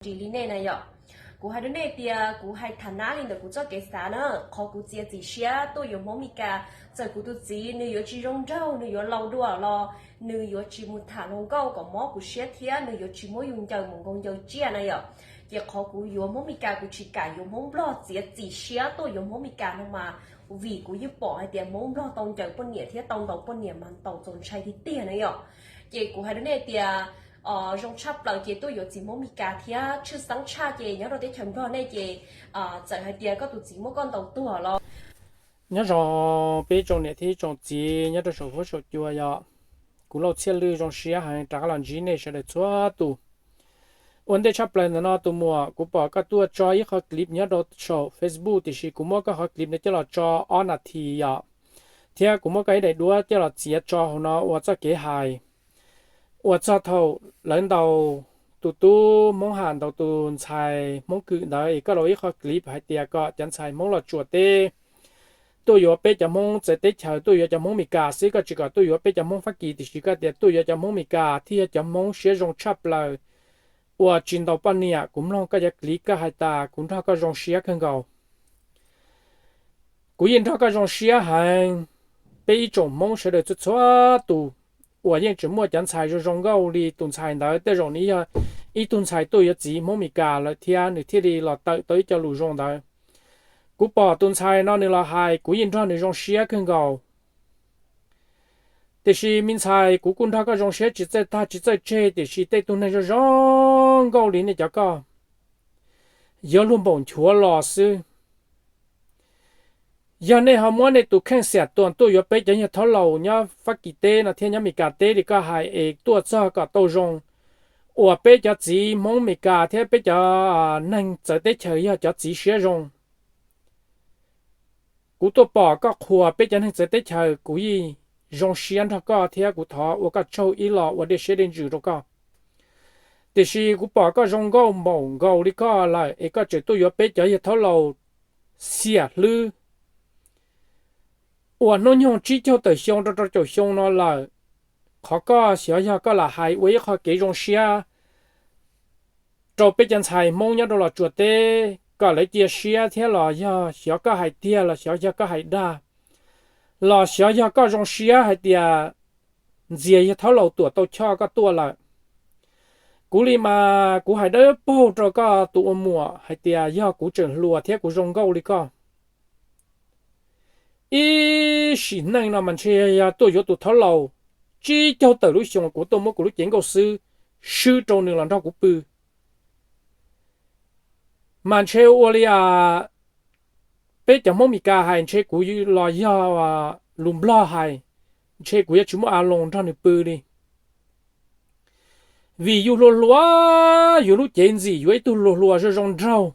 tsis li nej na yom. Kuv hais rau nej tias kuv hais tham nab li ntawm kuv txoj kev xav na, qhov kuv txiav txim siab tuaj yuav Hmoob Mes Kas, txawm kuv tus txiv nws yuav tsis zoo nraug, nws yuav laus dua los nws yuav tsis mus tham hluas nkauj kom mob kuv siab thiab nws yuav tsis muab yus ncaws mus nkaus ncaws tsiaj na yom. Ces qhov kuv yuav Hmoob Mes Kas, kuv tsis kam yuav Hmoob Nplog, txiav txim siab tuaj yuav Hmoob Mes Kas no mas vim kuv yeej pom hais tias Hmoob Nplog tau ncaws poj niam thiab tau ntaus poj niam mas ntaus txaus ntshai tiag tiag na yom. Ces kuv hais rau nej tias zoo tshaj plaws ces tuaj yuav txiv Hmoob Mes Kas thiab tshwj xeeb tshaj ces nyob rau teb chaws Nplog nej ces txawm hais tias koj tus txiv muab koj ntaus tuag los. Nyob zoo peb tsoom niam thiab tsoom txiv nyob rau saum huab saum cua yom. Kuv Lauj Txhiaj Lwj zoo siab heev rov qab los ntsib nej sawv daws txhua tus. Ua ntej tshaj plaws ntawm no tus muam, kuv pom koj tuaj tso ib qho clip nyob rau saum Facebook, tiam sis kuv muab koj qhov clip no coj los tso ob nas this yom, thiab kuv muab koj ib daim duab coj los txiav tso hauv no ua txoj kev hais uas txog thaum lawv ntaus tus tub Hmoob Ham, ntaus tus ntxhais Hmoob Kwm ntawd es koj los ib qho clip hais tias kom cov ntxhais Hmoob Los Tsuas teb tuaj yuav peb cov Hmoob txawv teb chaws, tuaj yuav cov Hmoob Mes Kas xwb, koj tsis kom tuaj yuav peb cov Hmoob Fab Kis, tiam sis koj tias tuaj yuav cov Hmoob Mes Kas thiaj yog cov Hmoob siab zoo tshaj plaws uas tsis ntaus poj niam. Kuv mloog koj cov clip koj hais tas kuv nrog koj zoo siab kawg nkaus. Kuv yeej nrog koj zoo siab heev. Peb ib tsoom Hmoob sawv daws txhua txhua tus uas yeej tseem muaj cov ntxhais zoo zoo nkauj li tus ntxhais ntawd, tej zaum nws yog ib tug ntxhais tuaj yuav txiv Hmoob Mes Kas lawm thiab nws thiaj li los tawm tau ib co lus zoo ntawd. Kuv pom tus ntxhais no nws los hais kuv yeej nrog nws zoo siab kawg nkaus. Tiam sis me ntxhais, kuv kuj nrog koj zoo siab tsis txawj tag tsis txawj tseg, tiam sis tej tug neeg zoo zoo nkauj li nej cov koj yuav luag npaum nchuav los xwb. Yog nej ho muab nej tus kheej xiam tuam tuaj yuav peb cov yawg thaub laus nyob Fab Kis teb no thiab nyob Mes Kas teb li koj hais es tuaj txog kom tau zoo, uas peb cov txiv Hmoob Mes Kas thiab peb cov neeg txawv teb chaws yog cov txiv siab zoo. Kuv tuaj pom koj qhuas peb cov neeg txawv teb chaws, kuv yeej zoo siab nrog koj thiab kuv thov ua koj tsaug ib los ua dej siab dej ntsws rau koj. Tiam sis kuv pom koj zoo nkauj npaum nkaus li koj lawm es koj tseem tuaj yuav peb cov yawg thaub laus xiam hlwb uas hnub nyoog tsib caug tawm xyoo rau rau caum xyoo no lawm. Qhov koj xyov yog koj lam hais ua ib qho kev zoo siab rau peb cov ntxhais Hmoob nyob rau Los Tsuas teb kom lawv cia siab thiab los yog xyov koj hais tiag los xyov yog koj hais dag, los xyov yog koj zoo siab hais tias ntxias yawg thaub laus tuam tau choj koj tuaj lawm. Kuv li mas kuv hais dawb paug rau koj tus ua muam hais tias yog kuv tseem hluas thiab kuv zoo nkauj li koj, ib sim neej no mas ntshe yog tuaj yuav tus thaub laus tsib caug tawm lub xyoo kuv tuaj muab kuv lub cev nkauj xwb swb rau nws los nrog kuv pw. Mas ntshe ua li peb cov Hmoob Mes Kas hais ntshe kuv los yog lus Nplog hais, ntshe kuv yuav tsis muaj a loos nrog nws pw li. Vim yus hluas hluas, yus lub cev ntxim yuav ib tug hluas hluas zoo zoo nraug,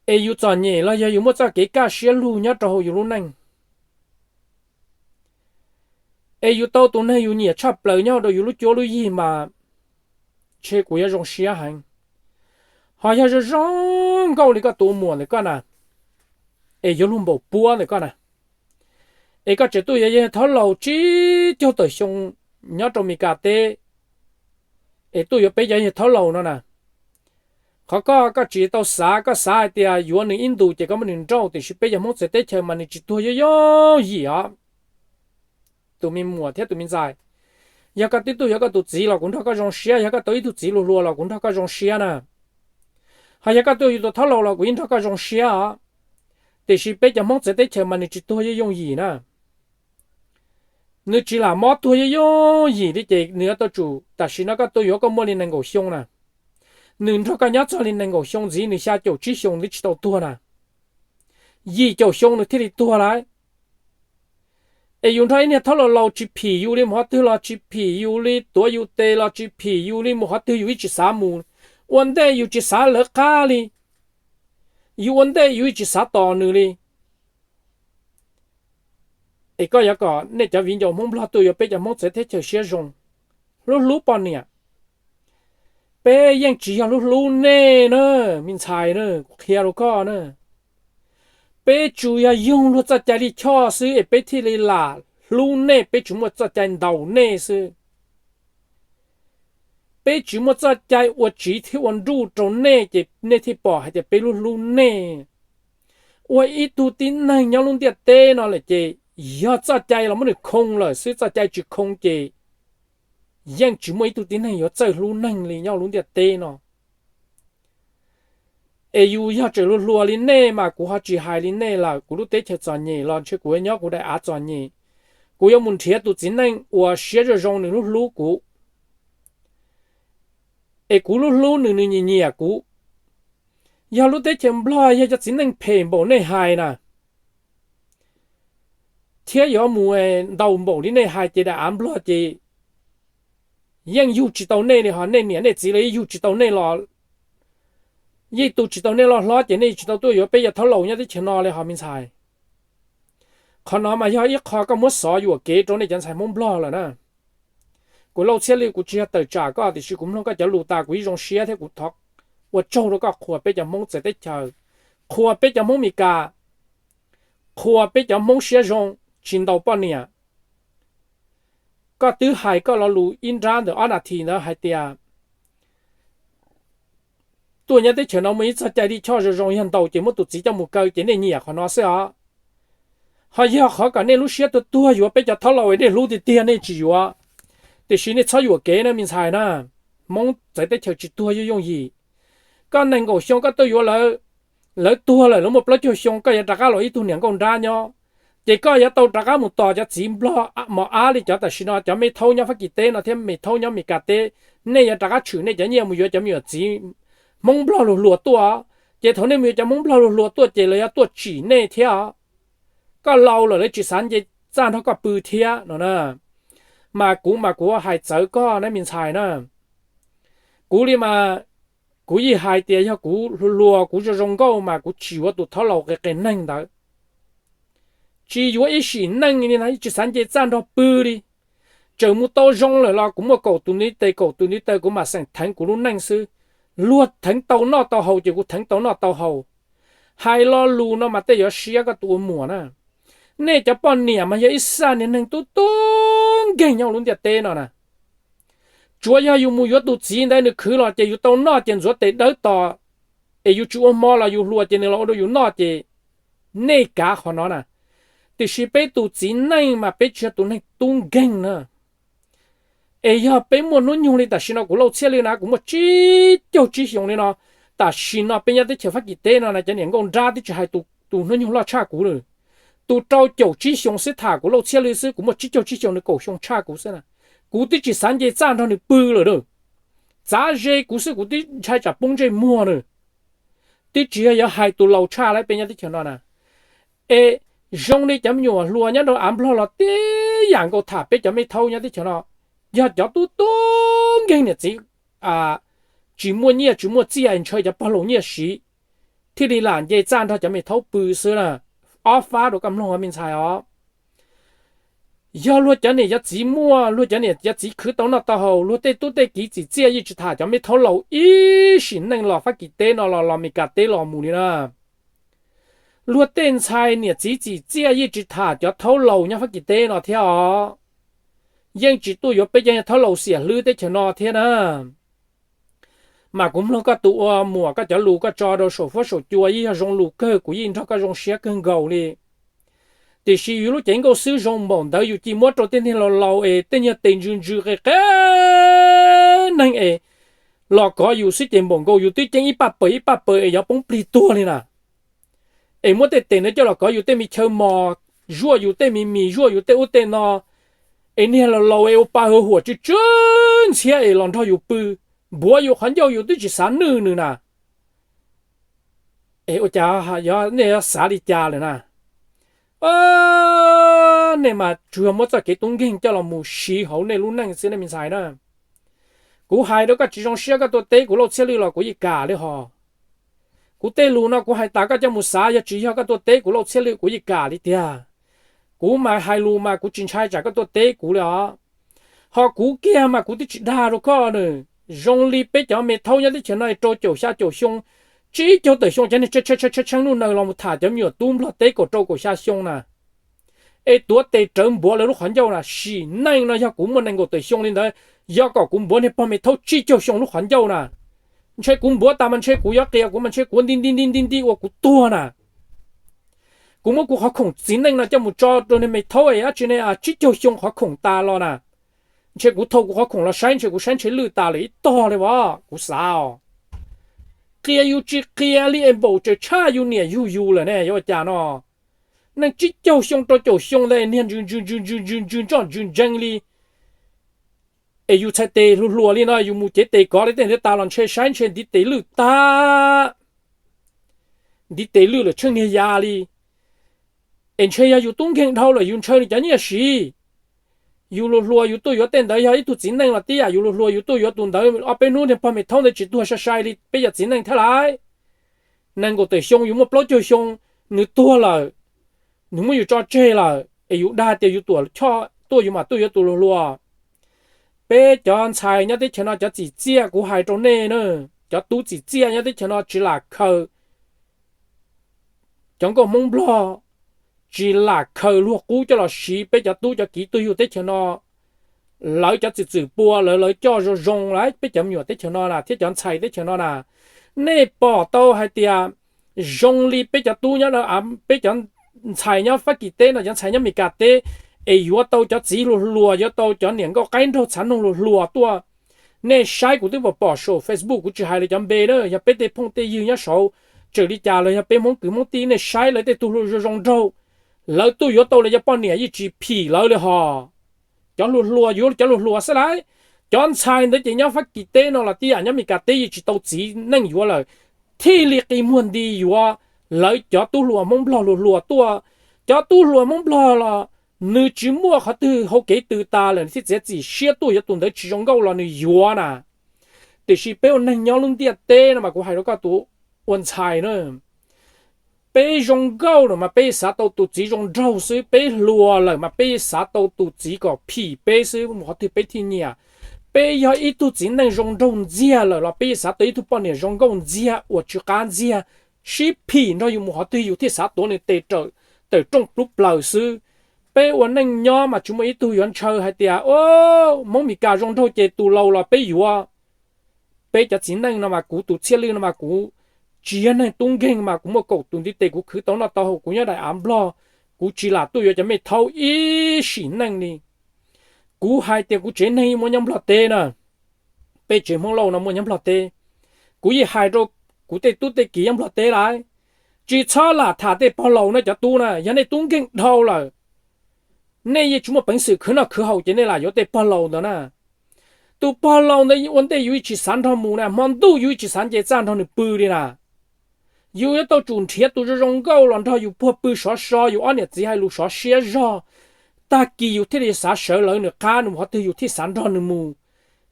es yus txom nyem los yog yus muaj txoj kev kaj siab lug nyob rau hauv yus lub neej, es yus tau tus neeg yus nyiam tshaj plaws nyob rau yus lub cuab lub yig mas ntshe kuv yuav zoo siab heev. Ho yog zoo zoo nkauj li koj tus muam ntawm koj na, es yuav luag npaum puab ntawm koj na, es koj tseem tuaj yuav yawg thaub laus tsib caug tawm xyoo nyob rau Mes Kas teb, es tuaj yuav peb cov yawg thaub laus no na. Qhov koj, koj tsis tau xav, koj xav hais tias yuav nws ib ntus ces koj muab nws nrauj, tiam sis peb cov Hmoob txawv teb chaws mas nws tsis tuag yooj yooj yim os. Tus me muam thiab tus me ntxhais, yog koj twb tuaj yuav koj tus txiv los kuv nrog koj zoo siab, yog koj tau ib tug txiv luag hluas los kuv nrog koj zoo siab na. Ho yog koj tuaj yuav tus thaub laus los kuv yeej nrog koj zoo siab os. Tiam sis peb cov Hmoob txawv teb chaws mas nws tsis tuag yooj yooj yim na. Nws tsis lam mob tuag yooj yooj yim li ces nws yuav tau tsum, tam sim no koj tuaj yuav koj muaj li nees nkaum xyoo na. Nws nrog koj nyob txog li nees nkaum xyoo ntxiv, nws xya caum tsib xyoo twb tsis tau tuag na. Yim caum xyoo nws thiaj li tuag lauj. Es yus nrog ib niag thaub laus laus tsis phim yus li mus qhov twg los tsis phim yus li, tuav yus tes los tsis phim yus li mus qhov twg yus yeej tsis xav mus. Ua ntej yus tsis xav lawv qab li, yus ua ntej yus yeej tsis xav tos nws li. Es koj yuav kom nej cov viv ncaus Hmoob Nplog tuaj yuav peb cov Hmoob txawv teb chaws siab zoo, hlub hlub poj niam. Peb yeej tsis yog hlub hlub nej na, me ntxhais na, kuv qhia rau koj na. Peb tsuas yog yoog luag txoj cai lij choj xwb es peb thiaj li lam hlub nej, peb tsis muaj txoj cai ntaus nej xwb. Peb tsis muaj txoj cai ua tsiv thiab ua nruj rau nej ces nej thiaj pom hais tias peb hlub hlub nej. Ua ib tug tib neeg nyob lub ntiaj teb no lawm ces yog txoj cai los muab nws khoo lawm xwb, txoj cai tsis khoo ces yeej tsis muaj ib tug tib neeg yuav txawj hlub neeg li nyob lub ntiaj teb no. Es yus yog tseem hluas hluas li nej mas kuv ho tsis hais li nej lawm. Kuv lub teb chaws txom nyem los ntshe kuv yuav nyob kuv daim av txom nyem, kuv yuav mus nrhiav tus txiv neej uas siab zoo zoo nws hlub hlub kuv, es kuv hlub hlub nws, nws nyiam nyiam kuv. Yog lub teb chaws Nplog yog cov txiv neej phem npaum nej hais na, thiab yuav mus ntaus npaum li nej hais ces daim av Nplog ces yeej yug tsis tau nej li, ho nej niam nej txiv los yeej yug tsis tau nej los, yeej tu tsis tau nej loj hlob ces nej tsis tau tuaj yuav peb cov thaub laus nyob teb chaws no li ho me ntxhais. Qhov no mas yog ib qho koj muab xov yuam kev rau nej cov ntxhais Hmoob Nplog lawm na. Kuv Lauj Txhiaj Lwj, kuv tsis yog tawm tsam koj tiam sis kuv mloog koj cov lus tas kuv ib zoo siab thiab kuv thov ua tsaug rau koj qhuas peb cov Hmoob txawv teb chaws, qhuas peb cov Hmoob Mes Kas, qhuas peb cov Hmoob siab zoo, tsis ntaus poj niam. Koj twb hais koj lo lus ib nrab ntawm ob nas this ntawd hais tias tuaj nyob teb chaws no muaj ib txoj cai lij choj zoo zoo, yog ntaus ces muab tus txiv coj mus kaw ces nej nyiam qhov no xwb os. Ho yog qhov kom nej lub siab tuag tuag yuav peb cov thaub laus es nej hlub tiag tiag nej tsis yuav, tiam sis nej txhob yuam kev na me ntxhais na. Hmoob txawv teb chaws tsis tuag yooj yooj yim. Koj nees nkaum xyoo koj tuaj yuav lawv, lawv tuag lawm lawv muaj plaub caug xyoo koj yuav rov qab los ib tug niam nkauj nrab nyob, ces koj yuav tau rov qab mus tos cov txiv Nplog mos ab li cov tam sim no cov me thaub nyob Fab Kis teb no thiab me thaub nyob Mes Kas teb. Nej yuav rov qab tshwm nej cov nyiaj mus yuav cov me nyuam txiv Hmoob Nplog hluas hluas tuaj, ces thaum nej mus yuav cov Hmoob Nplog hluas hluas tuaj ces lawv yuav tuaj tsim nej thiab. Koj laus lawm lawv tsis xav nce txaj nrog koj pw thiab no na. Mas kuv mas kuv hais txawv koj na me ntxhais na. Kuv li mas, kuv yeej hais tias yog kuv hluas hluas kuv zoo zoo nkauj mas kuv tsis yuav tus thaub laus qias qias neeg ntawd. Tsis yuav ib sim neej li na, tsis xav nce txaj nrog pw li. Tseem mus tau zoo lawm los kuv muaj kaum tus ntiv tes kaum tus ntiv taw kuv mam xeem theev kuv lub neej xwb. Luag theev tau noj tau haus ces kuv theev tau noj tau haus. Hais lo lus no mas tej yuav siab koj tus ua muam na. Nej cov poj niam mas yog ib zaj niag neeg tub tub nkeeg nyob lub ntiaj teb no na. Tsuav yog yus mus yuav tus txiv ntawd nws khwv los ces yus tau noj ces ntxuav tes dawb tos, es yus tsis ua hmo los yus hluas ces nws los ua rau yus noj ces nej kav qhov no na. Tiam sis peb tus txiv neej mas peb tsis yog tus neeg tub nkeeg na. Es yog peb muaj hnub nyoog li tam sim no kuv Lauj Txhiaj Lwj na kuv muaj tsib caug tsib xyoos li no, tam sim no peb nyob teb chaws Fab Kis teb no na cov niam nkauj nrab twb tsis hais tus hnub nyoog loj tshaj kuv lawm. Tus rau caum tsib xyoos xwb tham kuv Lauj Txhiaj Lwj xwb kuv muaj tsib caug tsib xyoos nws kaum xyoo tshaj kuv xwb na. Kuv twb tsis xav nce txaj nrog nws pw lawm na. Txav ze kuv xwb kuv twb ntshai tsam poob ntsej muag na. Twb tsis yog yuav hais tus laus tshaj lawm peb nyob teb chaws no na. Es zoo li cov me nyuam hluas nyob rau av Nplog los tib yam nkaus tham peb cov me thaub nyob teb chaws no. Yog cov tub tub nkeeg niam txiv tsis muaj nyiaj tsis muaj txiaj ntshaw cov pog laus nyiaj siv, thiaj li lam nce txaj nrog cov me thaub pw xwb na. Ob fab rau koj mloog me ntxhais os. Yog luag cov niam cov txiv muaj, luag cov niam cov txiv khwv tau noj tau haus, luag tej tub tej kiv txim txiaj yeej tsis tham cov me thaub laus ib sim neej los Fab Kis teb no los los Mes Kas teb los mus li na. Luag tej ntxhais niam txiv txim txiaj yeej tsis tham cov thaub laus nyob Fab Kis teb no thiab os. Yeej tsis tuaj yuav peb cov thaub laus xiam hlwb teb chaws no thiab na. Mas kuv mloog koj tus ua muam koj cov lus koj tso rau saum fuab saum cua yeej yog zoo lus kawg, kuv yeej nrog koj zoo siab kawg nkaus li. Tiam sis yus lub cev nkauj xwb zoo npaum ntawd yus cia muab rau tej niag laus laus es tej niag tes ntsws ntsws qe qe neeg es los kov yus xwb ces npaum nkaus yus twb ceeb ib paj paws ib paj paws es yuav poob plig tuag li na. Es muab tej tes ntawd coj los kov yus tej me chaw mos, zuaj yus tej me mis, zuaj yus tej ub tej no, es niag laus laus es ua pa huv huam tsw tsw ntxhiab es los nrog yus pw, npuav yus qhov ncauj yus twb tsis xav nwj nws na. Es ua cas nej yuav xav li cas lawm na? Nej mas tsuas muab txoj kev tub nkeeg coj los mus siv hauv nej lub neej xwb nej me ntxhais na. Kuv hais rau koj tsis zoo siab koj tuaj teb kuv Lauj Txhiaj Lwj los kuv yeej kam li hos. Kuv tej lus no kuv hais tas koj coj mus xav, yog tsis yog koj tuaj teb kuv Lauj Txhiaj Lwj kuv yeej kam li tiag. Kuv mas hais lus mas kuv tsis ntshai tsam koj tuaj teb kuv li os. Ho kuv kiag mas kuv twb tsis dag rau koj na. Zoo li peb cov me thaub nyob teb chaws no rau caum xya caum xyoo, tsib caug tawm xyoo cov niag tshee tshee nuj naws los mus tham cov me nyuam tub nplog teb kaum rau kaum xya xyoo na. Es tuav tes rawv npuav lawv lub qhov ncauj na, sim neej no yog kuv muaj nees nkaum tawm xyoo li ntawd, Yog kom kuv npuav niag pog me thaub tsib caug xyoo lub qhov ncauj na, ntshe kuv npuav tas mas ntshe kuv yuav qias kuv mas ntshe kuv nti nti nti nti nti ua kuv tuag na. Kuv muab kuv qhov khoom txiv neej no coj mus tso rau niag me thaub dab tsi ne, tsib caug xyoo qhov khoom tas los na, ntshe kuv thau kuv qhov khoom los saib ntshe kuv saib ntshe lwj tas lawm ib tog li as kuv xav os. Qias yus tsis qias li es npaum tseem tshaj yus niam yug yus lawm ne, yuav ua cas no? Neeg tsib caug xyoo rau caum xyoo ntawd niag ntsws ntsws ntsws ntsws ntsws ntsws ntsws ntsws ntsees li, es yus txhais tes hluas hluas li no yus mus cev tes kov li tej ntawd tas los ntshe saib ntshe ntiv tes lwj tag, ntiv tes lwj lawm tsheej niag ya li. Es ntshe yog yus tub nkeeg dhau lawm yus ntshaw nws cov nyiaj siv. Yus hluas hluas yus tuaj yuav tej ntawd yog ib tug txiv neej los tib yam, yus hluas hluas yus tuaj yuav tus ntawd ob peb hnub niag pog me thaub ntawd tsis tuag sai sai li peb cov txiv neej thiab lawm. Nees nkaum tawm xyoo yus muaj plaub caug xyoo, nws tuag lawm, nws muab yus tso tseg lawm es yus dag tias yus tuam choj tuaj yus mam tuaj yuav tus hluas hluas. Peb cov ntxhais nyob teb chaws no cov txim txiaj kuv hais rau nej na, cov tub txim txiaj nyob teb chaws no tsis lam khaws cov nkauj Hmoob Nplog, tsis lam khaws luag qub coj los siv. Peb cov tub cov kiv tuaj yug teb chaws no, lawv cov txwm txwm pua lawv lawv coj zoo zoo lawm peb cov me nyuam teb chaws no na thiab cov ntxhais teb chaws no na. Nej pom tau hais tias zoo li peb cov tub nyob, peb cov ntxhais nyob Fab Kis teb no, cov ntxhais nyob Mes Kas teb, es yuav tau cov txiv hluas hluas, yuav tau cov niam nkauj qaib nraug txhav noog hluas hluas tuaj. Nej saib kuv twb pom pom saum Facebook, kuv tsis hais lawv cov npe na, yog peb tej phooj tej ywg nyob saud, txawm li cas los yog peb Hmoob kwv Hmoob tij, nej saib lawv tej tug hluas zoo zoo nraug, lawv tuaj yuav tau lawv cov poj niam yeej tsis phim lawv li hos. Cov hluas hluas yuav cov hluas hluas xwb lauj. Cov ntxhais ntawd ces nyob Fab Kis teb no los tib yam, nyob Mes Kas teb yeej tsis tau txiv neej yuav lawm, thiaj li qi muag nti yuav lawv cov tub hluas Hmoob Nplog hluas hluas tuaj. Cov tub hluas Hmoob Nplog los nws tsis muaj qhov twg hau kev tw tas lawm nws thiaj txiav txim siab tuaj yuav tus ntawd tsis zoo nkauj los nws yuav na. Tiam sis peb ua neeg nyob lub ntiaj teb no mas kuv hais rau koj tus ua ntxhais na, peb zoo nkauj lawm mas peb xav tau tus txiv zoo nraug xwb, peb hluas lawm mas peb xav tau tus txiv kom phim peb xwb mus qhov twg peb thiaj nyiam. Peb yog ib tug txiv neej zoo nraug ntxiag lawm los peb xav tau ib tug poj niam zoo nkauj ntxiag uas tsw qab ntxiag, sib phim nrog yus mus qhov twg yus thiaj xav tuav nws tes tawm rooj plub plaws xwb. Peb ua neej nyob mas tsis muaj ib tug yuav ntshaw hais tias, o, Hmoob Mes Kas zoo nraug ces tus laus los peb yuav. Peb cov txiv neej no mas kuv tus Txhiaj Lwj no mas kuv tsis yog neeg tub nkeeg mas kuv muaj kaum tus ntiv tes kuv khwv tau noj tau haus, kuv nyob daim av Nplog, kuv tsis lam tuaj yuav cov me thaub ib sim neej li. Kuv hais tias kuv tsev neeg yeej muaj nyob Nplog teb na, peb tsev Hmoob Lauj no muaj nyob Nplog teb. Kuv yeej hais rau kuv tej tub tej kiv nyob Nplog teb lawm, tsis txhob lam tham tej pog laus no cov tub na, yog nej tub nkeeg dhau lawm, nej yeej tsis muaj peev xwm khwv noj khwv haus ces nej lam yuav tej pog laus ntawd na. Tus pog laus ntawd ua ntej yus yeej tsis xav nrog mus na, hmo ntuj yus yeej tsis xav nce txaj nrog nws pw li na. Yus yuav tau tsum nrhiav tus zoo zoo nkauj los nrog yus puag pw sov so, yus ob niam txiv hais lus sov siab zog, tag kis yus thiaj li xav sawv lawv nws qab nws mus qhov twg yus thiaj xav nrog nws mus.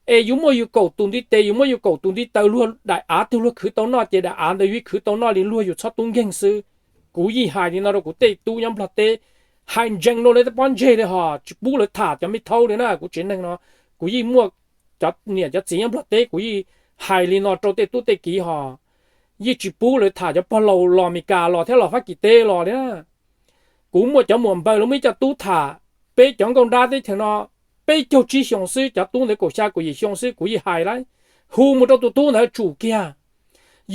Es yus muaj yus kaum tus ntiv tes, yus muaj yus kaum tus ntiv taw, luag daim av twg luag khwv tau noj ces daim av ntawd yus yeej khwv tau noj li luag, yus txhob tub nkeeg xwb. Kuv yeej hais li no rau kuv tej tub nyob Nplog teb, hais ntsees rau lawv tej pob ntseg li hos tsis pub lawv tham cov me thaub li na. Kuv tsev neeg no kuv yeej muaj cov niam cov txiv nyob Nplog teb, kuv yeej hais li no rau tej tub tej kiv hos, yeej tsis pub lawv tham cov pog laus los Mes Kas los thiab los Fab Kis teb los li na. Kuv muaj cov muam npawg lawv muaj ib co tub tham, peb cov nkauj nrab teb chaws no peb caug tsib xyoo xwb, cov tub ntawd kaum xya kaum yim xyoo xwb, kuv yeej hais lawm, hu mus rau tus tub ntawd tsum kiag.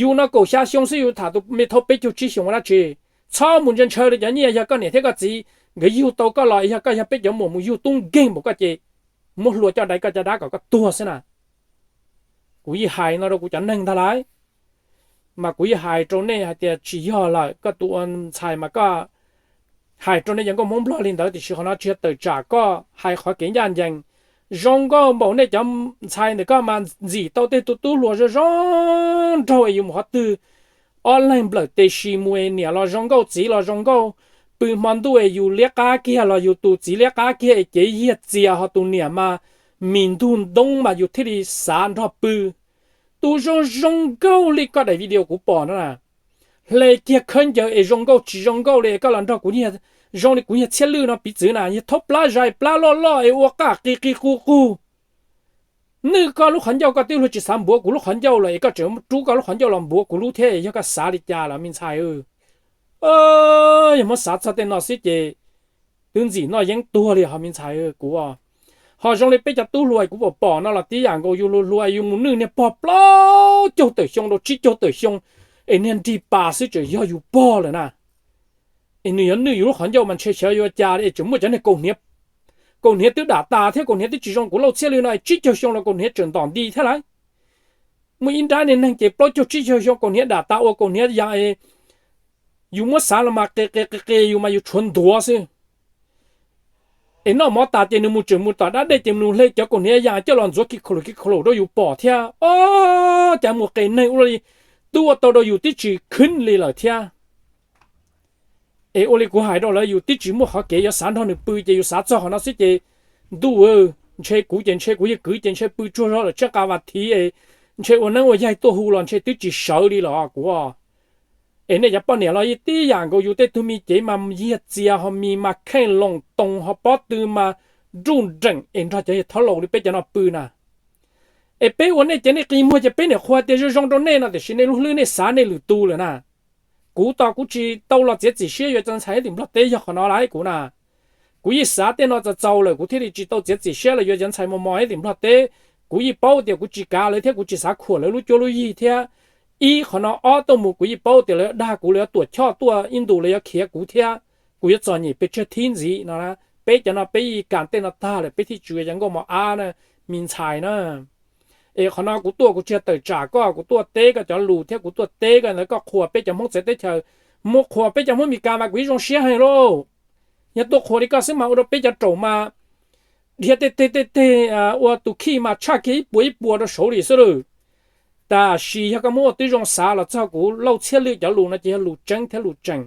Yus no kaum xya xyoo xwb yus tham tus me thaub peb caug tsib xyoo ua dab tsi? Txhob mus ntshaw ntshaw li cov nyiaj, yog koj niam thiab koj txiv nkawd yug tau koj los yog koj yog peb cov muam mus yug tub nkeeg npaum koj ces muab hlua coj dai koj caj dab kom koj tuag xwb na. Kuv yeej hais no rau kuv cov neeg ntag lauj. Mas kuv yeej hais rau nej hais tias tsis yog lawm, koj tus ua ntxhais mas koj hais rau nej cov nkauj Hmoob Nplog li ntawd, tiam sis qhov no tsis yog tawm tsam koj, hais qhov kev ncaj ncees. Zoo nkauj npaum nej cov ntxhais ntawm koj mas ntxim tau tej tus tub hluas zoo zoo nraug es yus mus qhov twg ob leeg nplawm tes si mus es niam los zoo nkauj txiv los zoo nkauj, pw hmo ntuj es yus liab qab kiag los yus tus txiv liab qab kiag es cev yiag txias ho tus niam mas mis ntug ntoob mas yus thiaj li xav nrog pw. Tus zoo zoo nkauj li koj daim video kuv pom no na, hle kiag khaub ncaws es zoo nkauj tsis zoo nkauj li es koj los nrog kuv, zoo li kuv yog Txhiaj Lwj no piv txwv na, yog thaub plab zais plab loj loj es ua qaj qi qi qu qug. Nws koj lub qhov ncauj koj twb luag tsis xav npuav kuv lub qhov ncauj lawm es koj tseem rub koj lub qhov ncauj los npuav kuv lub thiab, yog koj xav li cas los me ntxhais? Yog muab xav txog tej no xwb ces twb ntxim noj yeeb tuag li ho me ntxhais kuv. Ho zoo li peb cov tub hluas kuv pom pom no los tib yam nkaus, yus hluas hluas yus mus nwj niag pog plaub caug tawm xyoo rau tsib caug tawm xyoo, es niag nrig pas xwb tseem yog yus pog lawm na. Es nws yuav nwj yus lub qhov ncauj mas ntshe xyov yuav cas li, es tseem muaj cov niag kaus hniav, kaus hniav twb dam tas thiab kaus hniav twb tsis zoo, kuv Lauj Txhiaj Lwj no tsib caug xyoo los kaus hniav tseem ntom nti thiab lauj. Muaj ib nrab niag neeg ces plaub caug tsib caug xyoo kaus hniav dam tas ua kaus hniav ya, yus muab xav los mas qe qe qe qe yus mas yus tshuav ntuav xwb. Es noj mov tas ces nws mus tseem mus tom dab dej ces nws hle cov kaus hniav ya coj los ntxuav ki khaum ki khaum rau yus pom thiab. Ob, cas mus qes neeg ua luaj li, twb ua tau rau yus tib tsis khwb li lawm thiab. Es ua li kuv hais rau lawv, yus tib tsis muaj qhov kev yuav xav nrog nws pw ces yus xav txog qhov no xwb ces, ntuj, ntshe kuv ces ntshe kuv yawg kwv ces ntshe pw tsuag zog lawm tsheej qa vas thiv, ntshe ua neeb ua yaig tuaj hu los ntshe twb tsis sawv li los kuv. Es nej cov poj niam los tib yam nkaus, yus tej tug me cev mas yiag txias ho mis mas kheej loos toos ho pob tw mas nruj nreem es nrog cov yawg thaub laus li peb cov no pw na. Es peb ua nej ces nej qi muag ces peb niam qhuas tias zoo zoo rau nej no tiam sis nej lub hlwb nej xav nej lwm tus lawm na. Kuv tos kuv tsis tau los txiav txim siab yuav cov ntxhais tim Nplog teb yog qhov no lauj kuv na. Kuv yeej xav tej no txaus txaus lawm kuv thiaj li tsis tau txiav txim siab los yuav cov ntxhais mos mos tim Nplog teb. Kuv yeej paub tias kuv tsis kav lawv thiab kuv tsis xav khuam lawv lub cuab lub yig thiab. Ib qhov no, ob tuaj mus kuv yeej paub tias lawv dag kuv, lawv yuav tuam choj tuaj ib ntus lawv yuav khiav kuv thiab kuv yuav txom nyem pes tsawg thib ntxiv no. Peb cov no peb yeej kam tej no tag lawm peb thiaj tsis ua cov nkauj mos ab na, me ntxhais na. Es qhov no kuv tuaj kuv tsis yog tawm tsam koj, kuv tuaj teb koj cov lus thiab kuv tuaj teb koj ntawd koj qhuas peb cov Hmoob txawv teb chaws. Mus qhuas peb cov Hmoob Meskas mas kuv yeej zoo siab heev lauj. Yog tuaj qhuas li koj xwb mas ua rau peb cov raum mas dhia tej teg tej teg, ua tus khij mas tshaj kiag ib puas ib puas rau saud li xwb lawm. Tab sis yog koj muab ua tib zoo xav los txog kuv Lauj Txhiaj Lwj cov lus no ces yog lus tseeb thiab lus tseem.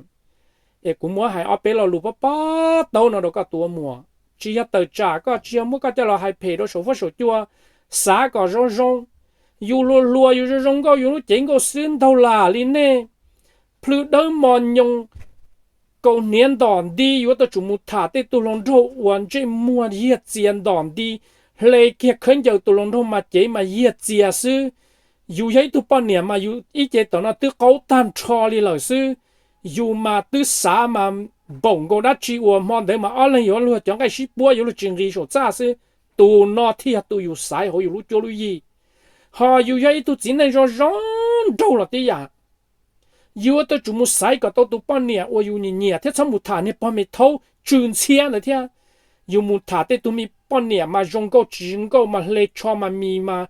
Es kuv muab hais ob peb lo lus pob pob taub no rau koj tus ua muam, tsis yog tawm tsam koj, tsis yog muab koj coj los hais phem rau saum fuab saum cua. Xav kom zoo zoo, yus hluas hluas yus zoo zoo nkauj yus lub cev nkauj xwb ntaug lam li nej. Plhws dawb mos nyoos, kaus hniav ntom nti, yuav tau tsum mus tham tej tug hluas nraug uas ntsej muag yiag txias ntom nti, hle kiag khawb ncaws tus hluas nraug mas cev mas yiag txias xwb. Yus yog ib tug poj niam mas yus ib ce tom no twb qaub tag nrho li lawm xwb. Yus mas twb xav mas npaum nkaus dab tsi uas hmo ntawd mas ob leeg yuav luag cov nqaij sib puab yuav luag tsis nqis saum txaj xwb. Tus no thiaj yog tus yus xaiv hauv yus lub cuab lub yig. Ho yus yog ib tug txiv neej zoo zoo nraug los tib yam, yus yuav tau tsum mus xaiv kom tau tus poj niam uas yus nyiam nyiam thiab txhob mus tham niag pog me thaub tsw ntxhiab ntawd thiab. Yus mus tham tej tug me poj niam mas zoo nkauj tsis zoo nkauj mas hle tsho mas mis mas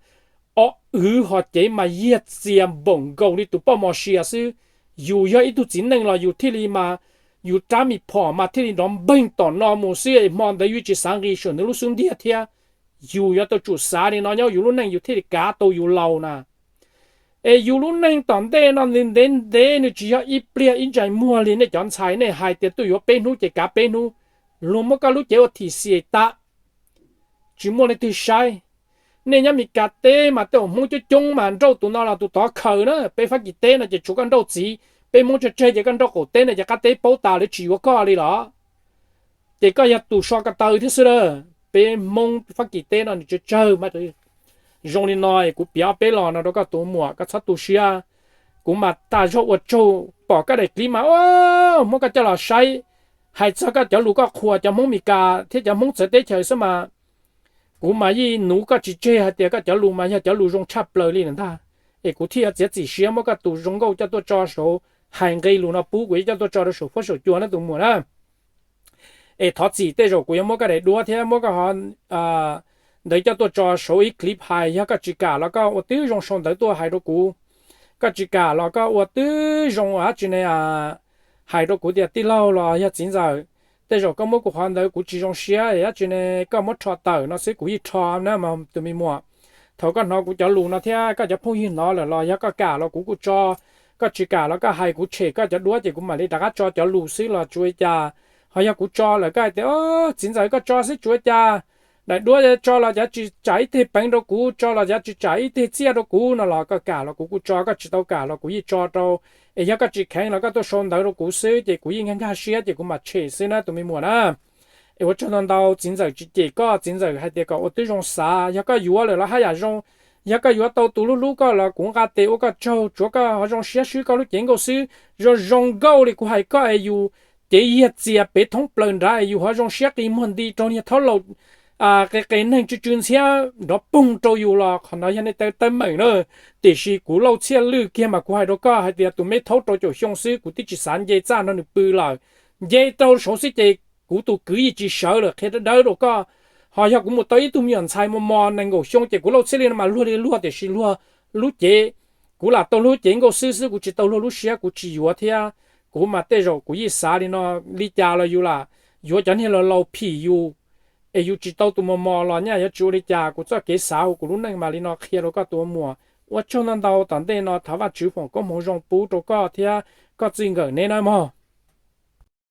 o wv ho cev mas yiag txias npaum nkaus li tus poj mos sia xwb. Yus yog ib tug txiv neej los yus thiaj li mas, yus rab me phom mas thiaj li nrov npeeg tom no mus xwb, hmo ntawd yus tsis xav nqis saum nws lub xub ntiag thiab. Yus yuav tau tsum xav li no nyob yus lub neej yus thiaj li kav tau yus laus na. Es yus lub neej tom ntej no nws ntev ntev, nws tsis yog ib pliag ib ntsais muag li nej cov ntxhais nej hais tias tuaj yuav peb hnub ces kav peb hnub, luag muab koj lub cev ua thim xim tas, tsis muaj leej twg saib. Nej nyob Meskas teb mas tej uas Hmoob coob coob mas nrauj tus no los tus tod khaws na. Peb Fab Kis teb no ces tshuav koj nrauj txiv, peb Hmoob tsawg tsawg ces koj nrauj qaum teb no ces qab teb paub tas lawv tsis yuav koj li los. Ces koj yog tus so ko taw thiab xwb lawm. Peb Hmoob Fab Kis teb no nws tsawg tsawg mas. Zoo li no kuv piav ob peb los no rau koj tus muam, koj txhob tu siab. Kuv mas tas zog ua tsaug pom koj daim clip mas muab koj coj los saib, hais txog koj cov lus koj qhuas cov Hmoob Meskas thiab cov Hmoob txawv teb chaws xwb mas. Kuv mas yeej nuv koj tsis tseg hais tias koj cov lus mas yog cov lus zoo tshaj plaws li lawm ntag. Es kuv thiaj yuav txiav txim siab muab koj tus zoo nkauj coj tuaj tso saud, hais nqe lus no pub kuv yuav coj tuaj tso rau saum fuab saum cua na tus muam na. Es thov txim tej zaum kuv yuav muab koj daim duab thiab muab koj qhov ntawd coj tuaj tso saud ib clip hais, yog koj tsis kam los koj ua twb zoo sau ntawv tuaj hais rau kuv. Koj tsis kam los koj ua twb zoo dab tsi ne, hais rau kuv tias tij laug los yog txiv ntxawm, tej zaum koj muab kuv qhov ntawd kuv tsis zoo siab dab tsi ne, koj muab rho tawm no xwb kuv yeej rho na tus me muam. Thaum koj hnov kuv cov lus no thiab koj cov phooj ywg hnov lawm los yog koj kam los kuv kuj tso, koj tsis kam los koj hais kuv tshem koj cov duab ces kuv mam li rov qab tso cov lus xwb los tsis ua cas. Ho yog kuv tso lawm koj hais tias txiv ntxawm koj tso xwb tsis ua cas, daim duab tso los cav tsis tsam ib teg peev rau kuv, tso los cav tsis tsam ib teg txiaj rau kuv no los koj kam los kuv kuj tso, koj tsis tau kam los kuv yeej tso rau. Es yog koj tsis kheev los koj tuaj sau ntawv rau kuv xwb ces kuv yeej nkag nkag siab ces kuv mam tshem xwb na tus me muam na. Es ua tsaug ntau ntau, txiv ntxawm tsis cem koj, txiv ntxawm hais tias kom ua twb zoo xav, yog koj yuav lawm los haj yam zoo. Yog koj yuav tau tus hlub hlub koj los kuv nqa tes ua koj tsaug, tsuav koj ho zoo siab swb koj lub cev nkauj xwb. Zoo zoo nkauj li kuv hais koj es yus cev yiag txias pem thoob plaws nrad es yus ho zoo siab qi muag nti rau niag thaub laus qe qe neeg tsw tsw ntxhiab nrov poog rau yus los qhov no yog nej teeb meem na. Tiam sis kuv Lauj Txhiaj Lwj kiag mas kuv hais rau koj hais tias tus me thaub rau caum xyoo xwb kuv twb tsis xav nce txaj nrog nws pw lawm. Nce rau saud xwb ces kuv tus kwv yeej tsis sawv lawm qhia dawb dawb rau koj. Ho yog kuv mus tau ib tug me nyuam ntxhais mos mos nees nkaum xyoo ces kuv Lauj Txhiaj Lwj no mas luag li luag tiam sis luag lub cev, kuv lam tau lub cev nkauj xwb xwb kuv tsis tau luag lub siab kuv tsis yuav thiab. Kuv mas tej zaum kuv yeej xav li no, li cas los yus lam yuav cov niag laus laus phim yus es yus tsis tau tus mos mos los nyaj yuav tsis ua li cas. Kuv txoj kev xav hauv kuv lub neej mas li no qhia rau koj tus muam. Ua tsaug ntau ntau tom ntej no thov Vajtswv foom koob hmoov zoo pub rau koj thiab koj txij nkawm neb nawb mog.